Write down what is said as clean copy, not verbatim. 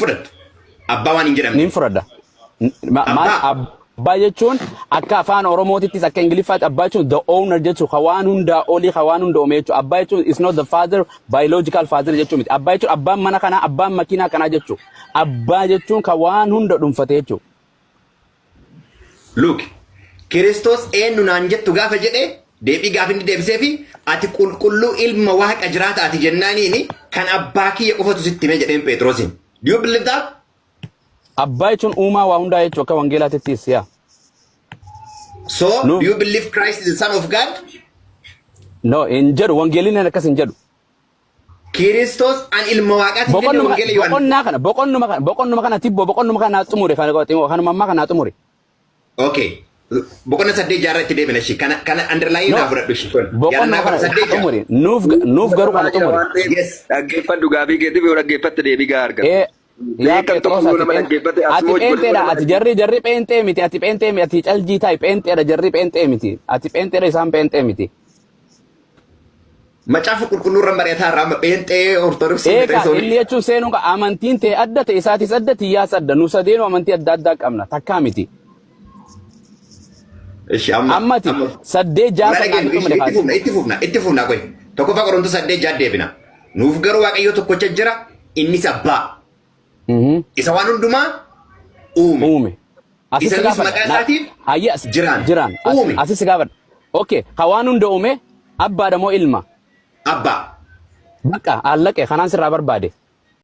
Fudhattu. Abbaa waan hin jedhamne. Nin fudhadha. Maal Abbaa. Abbaa jechuun akka afaan Oromootittis akka Ingiliffaatti abbaa jechuun the owner jechuun ka waan hundaa olii, ka waan hunda uume jechuudha. Abbaa jechuun is not the father, biological father jechuun miti. Abbaa jechuun abbaan mana kanaa, abbaan makiinaa kanaa jechuudha. Abbaa jechuun ka waan hunda dhuunfate jechuudha. Look, Kiristoos eenyu naan jettu gaafa jedhe, deebii gaafa inni deebisee fi ati qulqulluu ilma Waaqa jiraataati jennaaniini, kan abbaa kiyya qofatu sitti hime jedheen Phexrosiin. Do you believe that? Abbaa jechuun uumaa waa hundaa jechuudha akka wangeelaatittis, yaa. So, No. do you believe Christ is the Son of God? No, hin jedhu, wangeeliin akkas hin jedhu. Kiristoos an ilma Waaqaati hin jenne Boqonnuma wangeela Yohaannis. Boqonnaa kana, boqonnuma kana, boqonnuma kana tibboo, boqonnuma kana xumure, kanuma ammaa kana xumure. Okay. Boqonna 8 jaarraa itti deebina ishii. Kana underline No. naa fudhadhu ishii. Boqonnuma Yaadannaa kana 18 ja'a. xumure. Nuuf garuu kana xumure. Yes. Dhaggeeffadhu, gaafii keetiif yoo dhaggeeffatte deebii gahaa argata. Ee yaa Beekan Phexros, tokko ati nama dhaggeeffate ati asuma hojii pheenxeedha, ati jarri pheenxee miti, ati pheenxee miti, ati caljii taa'i, pheenxeedha, jarri pheenxee miti, ati pheenxeedha, isaan pheenxee miti. Macaafa qulqulluu irra mari'ataa irraa amma pheenxee Ortodoksii Eegaa inni jechuun seenuu qaba. Amantiin ta'e adda ta'e, isaatis adda, tiyyaas adda. Nu sadeenu amantii adda addaa qabna, takkaa miti. Ishi amma Ammati 8:6 Na sana dhageenyu xumure itti kaase. fufna, itti fufna, itti fufna qoy. Tokkoffaa Qorontos 8:6 deebina. Nuuf garuu Waaqayyo tokkocha jira, innis abbaa. Isa waan hundumaa uume. Uume. Asis Isa nus gaafadha. maqaa isaatiin Hayya jiraan. Jiraan. Uume. Asis gaafadha. Okay. Ka waan hunda uume abbaadha moo ilma? Abbaa. Bakka allaqe kanaan sirraa barbaade.